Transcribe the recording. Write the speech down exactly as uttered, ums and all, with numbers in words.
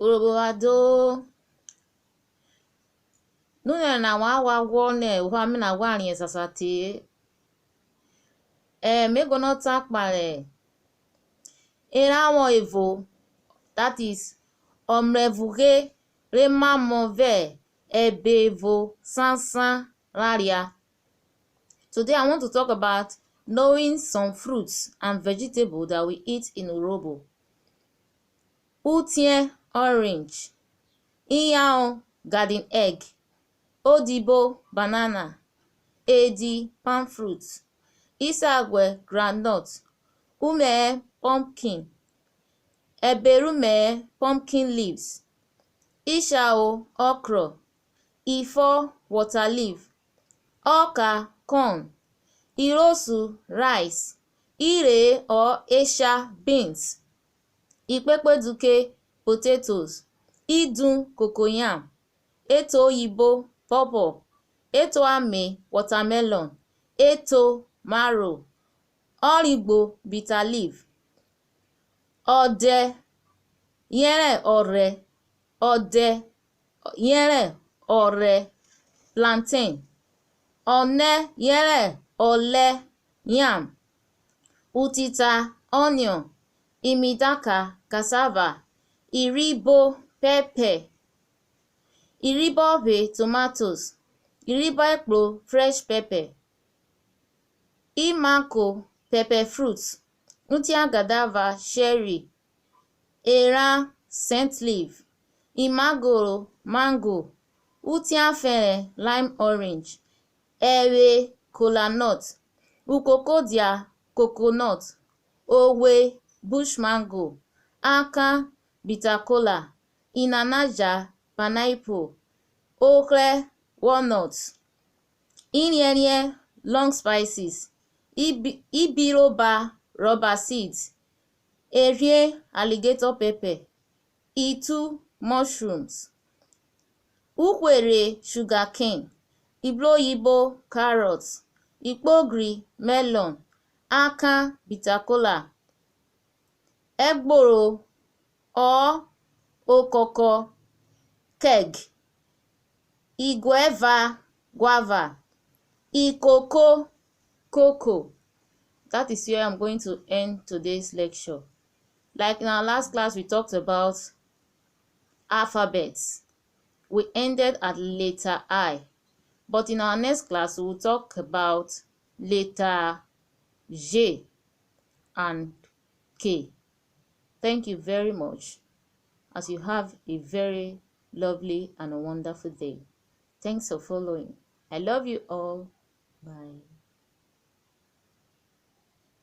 Urhobo wa do. Nonẹna wa ghwa guọnọ ovwan mi na ghwa riẹn sasa te. Eh, me guọnọ ta kpahen eranvwọn evo, that is, ọmrẹvughe re mamọ vẹ ẹbe evo sansan ra ria. Today I want to talk about knowing some fruits and vegetables that we eat in Urhobo. Utiẹn, orange. Iyanrọn, garden egg. Odibo, banana. Edi, palm fruit. Isaguẹ, groundnut. Umẹ, pumpkin. Ẹbe rẹ umẹ, pumpkin leaves. Ishao, okra. Ifọ, water leaf. Ọka, corn. Irosu, rice. Irhe or esha, beans. Ikpekpeduke, potatoes. Idun, cocoyam. Eto oyibo, pawpaw. Eto ame, watermelon. Eto, marrow. Ọrigbo, bitter leaf. Ọdẹ yẹrẹ ọrhẹ. Ọdẹ yẹrẹ ọrhẹ, plantain. Ọnẹ yẹrẹ ọlẹ, yam. Utita, onion. Imidaka, cassava. Irhibo, pepper. Irhibo ọvwe, tomatoes. Irhibo ẹkpro, fresh pepper. Imako, pepper fruit. Utiagadava, cherry. Eran, scent leaf. Imagoro, mango. Utianfẹnrẹ, lime orange. Ẹvwe, kola nut. Ukokodia, coconut. Owe, bush mango. Akan, bitter kola. Inanaja, pineapple. Ohrẹ, walnut. Iriẹnriẹn, long spices. Ibi-, ibiroba, rubber seeds. Erhien, alligator pepper. Itu, mushrooms. Uhwerhe, sugar cane. Ibroyibo, carrots. Ikpogri, melon. Akan, bitter kola. Ẹgboro or okoko, keg. Iguẹva, guava. Ikoko, cocoa. That is where I'm going to end today's lecture. Like in our last class, we talked about alphabets. We ended at letter I. But in our next class, we will talk about letter J and K. Thank you very much. As you have a very lovely and wonderful day. Thanks for following. I love you all. Bye.